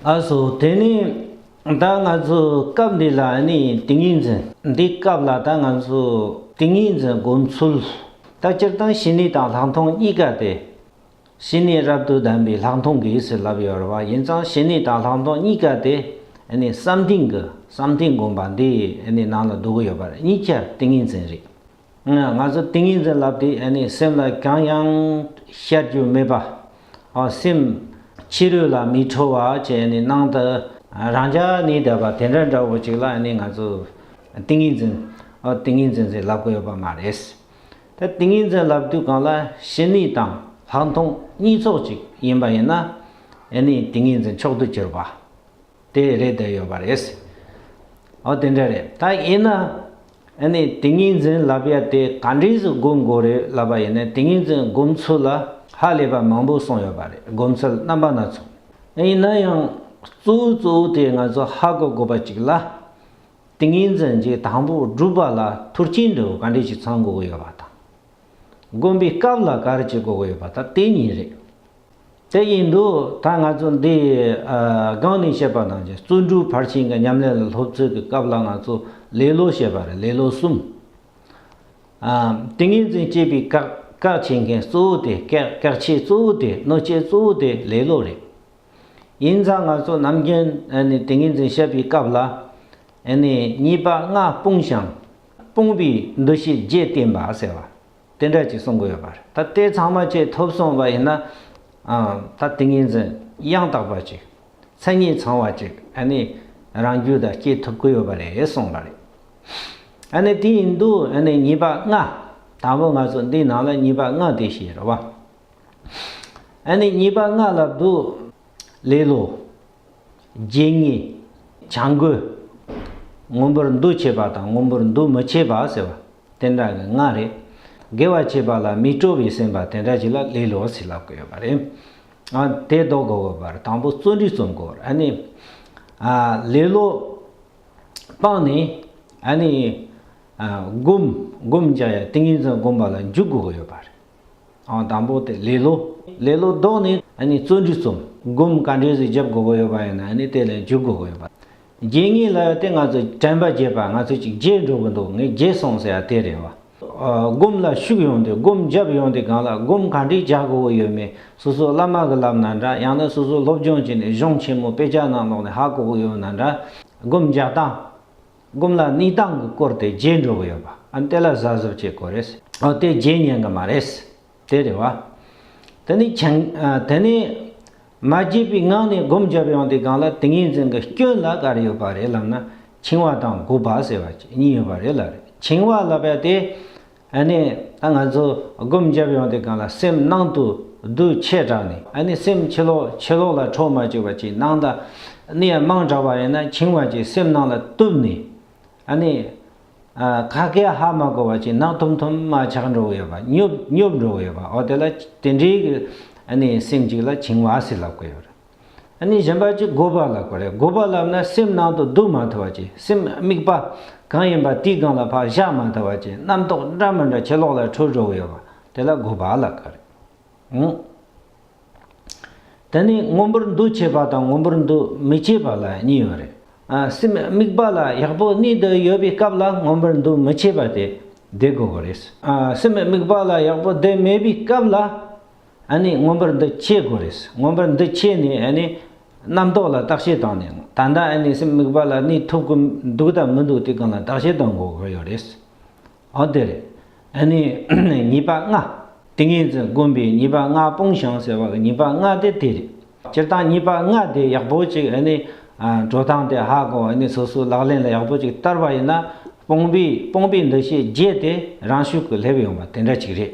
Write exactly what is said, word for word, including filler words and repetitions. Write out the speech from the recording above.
ཨ་སོ་དེ་ནི་ད་ང་ཚོ་སྐབས་འདི་ལ་ནི་ཏིང་ངེ་འཛིན་འདི་སྐབས་ལ་ད་ང་ཚོ་ཏིང་ངེ་འཛིན་སྒོམ་ཚུལ། ད་སྤྱིར་བཏང་ཞི་གནས་དང་ལྷག་མཐོང་གཉིས་ཀ་དེ། ཞི་གནས་རབ་ཏུ་ལྡན་པའི་ལྷག་མཐོང་གིས་ཟེར་ལབ་ཡོད་རེད་བ། ཡིན་ཙང་ཞི་གནས་དང་ལྷག་མཐོང་གཉིས་ཀ་དེ་ཨ་ནི་བསམ་གཏན་གྱི་བསམ་གཏན་སྒོམ་པ་འདི་ཨ་ནི་ནང་ལ་འདུ་གི་ཡོད་པ་རེད། གཉིས་ཆ་ཏིང་ངེ་འཛིན་རེད། ང་ང་ཚོ་ཏིང་ངེ་འཛིན་ལབ་དུས་ཨ་ནི་སེམས་ལ་གང་ཡང་ཤར་རྒྱུ་མེད་པ། ཨ་སེམས་ཕྱི་རོལ་ལ་མི་འཕྲོ་བ་བྱས་ནས་ནང་དུ་རང་འཇགས་གནས་བསྡད་པ་དེ་འདྲ་འདྲ་བོ་ཅིག་ལ་ཨ་ནི་ང་ཚོ་ཏིང་ངེ་འཛིན། ཨ་ཏིང་ངེ་འཛིན་ཟེར་ལབ་ཀྱི་ཡོད་པ་མ་རེད། ད་ཏིང་ངེ་འཛིན་ལབ་དུས་གང་ལ་ཞི་གནས་དང་ལྷག་མཐོང་གཉིས་ཚོགས་ཅིག་ཡིན་པ་ཡིན་ན་ཨ་ནི་ཏིང་ངེ་འཛིན་མཆོག་ཏུ་གྱུར་པ་དེ་རེད་བསྡད་ཡོད་པ་རེད། ཨོ་དེ་འདྲ་རེད། ད་ཡིན་ན་ཨ་ནི་ཏིང་ངེ་འཛིན་ལབ་ཡ་དེ་ག་འདྲས་སུ་སྒོམ་དགོས་རེད་ལབ་པ་ཡིན་ན། ཏིང་ངེ་འཛིན་སྒོམ་ཚུལ་ལ་ཧ་ལས་པ་མང་པོ་གསུངས་ཡོད་པ་རེད། སྒོམ་ཚུལ་རྣམ་པ་སྣ་ཚོགས། ཡིན་ན་ཡང་གཙོ་བོ་གཙོ་བོ་དེ་ང་ཚོ་ཧ་གོ་དགོས་པ་ཅིག་ལ། ཏིང་ངེ་འཛིན་གྱི་དང་པོ་སྒྲུབ་པ་ལ་མཐུན་རྐྱེན་འདྲ་བོ་ག་འདྲས་ཤིག་ཚང་དགོས་ཀྱི་ཡོད་པ་དང་། སྒོམ་པའི་སྐབས་ལ་ག་རེ་བྱེད་དགོས་ཀྱི་ཡོད་པ་དང་དེ་གཉིས་རེད། དེ་ཡིན་དུས་ད་ང་ཚོ་འདི་ཨ་སྒང་ནས་བཤད་པ་ནང་བཞིན་བརྩོན་འགྲུས་ཕར་ཕྱིན་གྱི་ཉམས་ལེན་ལ་སློབ་ཚུལ་གྱི་སྐབས་ལ་ང་ཚོ་ལེ་ལོ་བཤད་པ་རེད། ལེ་ལོ་གསུམ། ཨ་ཏིང་ངེ་འཛིན་སྐྱེས་པའི་སྐབས་སྐབས་བྱེད་མཁན་གཙོ་བོ་དེ་སྐབས་སྐབས་ཆེ་གཙོ་བོ་དེ་གནོད་བྱེད་གཙོ་བོ་དེ་ལེ་ལོ་རེད། ཡིན་ཙང་ང་ཚོ་ནམ་རྒྱུན་ཨ་ནི་ཏིང་ངེ་འཛིན་བཤད་པའི་སྐབས་ལ་ཨ་ནི་ཉེས་པ་ལྔ་སྤོང་ཞིང་སྤོང་བའི་འདུ་ཤེས་བརྒྱད་བསྟེན་པ་ཟེར་བ་དེ་འདྲ་ཅིག་གསུང་གི་ཡོད་པ་རེད། ད་དེ་ཚང་མ་ཅིག་ཐོབ་སོང་བ་ཡིན་ན་ཨ་ད་ཏིང་ངེ་འཛིན་ཡང་དག་པ་ཅིག་མཚན་ཉིད་ཚང་བ་ཅིག་ཨ་ནི་རང་རྒྱུད་ལ་སྐྱེ་ཐུབ་ཀྱི་ཡོད་པ་རེད་གསུངས་པ་རེད། ཨ་ནི་དེ་ཡིན་དུས་ཨ་ནི་ཉེས་པ་ལྔ། དང་པོ་ང་ཚོ་འདིའི་ནང་ལ་ཉེས་པ་ལྔ་དེ་བཤད་རེད་བ། ཨ་ནི་ཉེས་པ་ལྔ་ལབ་དུས་ལེ་ལོ། བརྗེད་ངས། བྱ་འགུལ། མངོན་པར་འདུ་བྱེད་པ་དང་མངོན་པར་འདུ་མི་བྱེད་པ་ཟེར་བ་དེ་འདྲ་གི་ལྔ་རེད། དགེ་བ་བྱེད་པ་ལ་མི་སྤྲོ་བའི་སེམས་པ་དེ་འདྲ་ཅིག་ལ་ལེ་ལོ་ཟེར་ལབ་ཀྱི་ཡོད་པ་རེད། ཨ་དེ་ལྡོག་དགོས་པར་དང་པོ་བརྩོན་འགྲུས་རྩོམ་དགོས། ཨ་ནི་ཨ་ལེ་ལོ་སྤངས་ནས་ཨ་ནི་ཨ་སྒོམ་སྒོམ་རྒྱག་ཡ་ཏིང་ངེ་འཛིན་སྒོམ་པ་ལ་འཇུག་དགོས་ཀྱི་ཡོད་པ་རེད། ཨང་དང་པོ་དེ་ལེ་ལོ། ལེ་ལོ་ལྡོག་ནས་ཨ་ནི་བརྩོན་འགྲུས་རྩོམ། སྒོམ་ག་འདྲས་སེ་རྒྱབ་དགོས་ཀྱི་ཡོད་པ་ཡིན་ན་ཨ་ནི་དེ་ལ་འཇུག་དགོས་ཀྱི་ཡོད་པ། བརྗེད་ངས་ལབ་ཡ་དེ་ང་ཚོ་དྲན་པ་བརྗེད་པ། ང་ཚོ་ཅིག་བརྗེད་འགྲོ་གི་འདུག་ངས་བརྗེད་སོང་ཟེར་ཡ་དེ་རེད་བ། ཨ་སྒོམ་ལ་ཤུགས་ཡོང་དུས་སྒོམ་རྒྱབ་ཡོང་དུས་སྒང་ལ་སྒོམ་ག་འདྲས་རྒྱག་དགོས་ཀྱི་ཡོད་མེད་སོ་སོ་བླ་མ་གིས་ལབ་ན་འདྲ། ཡང་ན་སོ་སོ་སློབ་སྦྱོང་བྱས་ནས་གཞུང་ཆེན་མོ་དཔེ་ཆ་ནང་ལོགས་ནས་ཧ་གོ་གི་ཡོད་ན་འདྲ། སྒོམ་རྒྱག་སྟངས། སྒོམ་ལ་གནས་སྟངས་ཀྱི་སྐོར་དེ་བརྗེད་འགྲོ་གི་ཡོད་པ། ཨ་ནི་དེ་ལ་གཟབ་གཟབ་བྱེད་དགོས་རེད། ཨ་དེ་བརྗེད་ཉན་གི་མ་རེད། དེ་རེད་བ། དེ་ནི་ཆང་ཨ་དེ་ནི་མ་བརྗེད་པའི་ངང་ནས་སྒོམ་རྒྱབ་ཡོང་དུས་སྒང་ལ་ཏིང་ངེ་འཛིན་གྱི་སྐྱོན་ལ་ག་རེ་ཡོད་པ་རེད་ལབ་ན། འཆིང་བ་དང་འགོག་པ་ཟེར་བ་གཉིས་ཡོད་པ་རེད་ལབ་རེད། འཆིང་བ་ལབ་ཡ་དེ། ཨ་ནི་ད་ང་ཚོ་སྒོམ་རྒྱབ་ཡོང་དུས་སྒང་ལ་སེམས་ནང་དུ་སྡུག་ཆེ་དྲགས་ནས། ཨ་ནི་སེམས་ཕྱི་ལོགས་ཕྱི་ལོགས་ལ་འཕྲོ་མ་བཅུག་པ་ཅིག་ནང་ད་གནས་ཡ་མང་དྲགས་པ་ཡིན་ན་འཆིང་བ་ཅིག་སེམས་ནང་ལ་གཏུབས་ནས། ཨ་ནི་ཨ་ཁ་སྐད་ཧ་མ་གོ་བ་ཅིག་ནག་ཐུམ་ཐུམ་མ་ཆགས་འགྲོ་གི་ཡོད་པ། ཉོབ་ཉོབ་འགྲོ་གི་ཡོད་པ། འོ་དེ་ལ་དེ་འདྲའི་གི་ཨ་ནི་སེམས་ཅིག་ལ་འཆིང་བ་ཟེར་ལབ་ཀྱི་ཡོད་རེད། ཨ་ནི་གཞན་པ་ཅིག་འགོག་པ་ལབ་ཀྱི་རེད། འགོག་པ་ལབ་ན་སེམས་ནང་དུ་སྡུག་མ་ཐུབ་པ་ཅིག་སེམས་དམིགས་པ་གང་ཡིན་པ་དེའི་སྒང་ལ་ཕར་བཞག་མ་ཐུབ་པ་ཅིག་རྣམ་རྟོག་འདྲ་མི་འདྲ་ཕྱི་ལོགས་ལ་འཕྲོ་འགྲོ་གི་ཡོད་པ་དེ་ལ་འགོག་པ་ལབ་ཀྱི་རེད། ཨང་། དེ་ནས་མངོན་པར་འདུ་བྱེད་པ་དང་མངོན་པར་འདུ་མི་བྱེད་པ་ལ་གཉིས་ཡོད་རེད། ཨ་སེམས་དམིགས་པ་ལ་ཡག་པོ་གནས་བསྡད་ཡོད་པའི་སྐབས་ལ་མངོན་པར་འདུ་མི་བྱེད་པ་དེ་བསྡད་དགོས་ཀྱི་རེད། ཨ་སེམས་དམིགས་པ་ལ་ཡག་པོ་བསྡད་མེད་པའི་སྐབས་ལ་ཨ་ནི་མངོན་པར་འདུ་བྱེད་དགོས་རེད། མངོན་པར་འདུ་བྱས་ནས་ཨ་ནི་རྣམ་རྟོག་ལ་བརྟག་དཔྱད་བཏང་ནས་ད་ལྟ་ཨ་ནི་སེམས་དམིགས་པ་ལ་གནས་ཐུབ་ཀྱི་འདུག་དང་མི་འདུག་དེ་སྒང་ལ་བརྟག་དཔྱད་གཏོང་དགོས་ཀྱི་ཡོད་རེད། འོ་དེ་རེད། ཨ་ནི་ཉེས་པ་ལྔ། ཏིང་ངེ་འཛིན་སྒོམ་པའི་ཉེས་པ་ལྔ་སྤོང་ཞིང་ཟེར་བ་གི་ཉེས་པ་ལྔ་དེ་དེ་རེད། སྤྱིར་བཏང་ཉེས་པ་ལྔ་དེ་ཡག་པོ་ཅིག་ཨ་ནི་ཨ་འགྲོ་སྟངས་དེ་ཧ་གོ། ཨ་ནི་སོ་སོའི་ལག་ལེན་ལ་ཡག་པོ་ཅིག་བསྟར་བ་ཡིན་ན་སྤོང་བའི་སྤོང་བའི་འདུ་ཤེས་བརྒྱད་དེ་རང་ཤུགས་ཀྱིས་སླེབས་ཡོང་བ་དེ་འདྲ་ཅིག་རེད།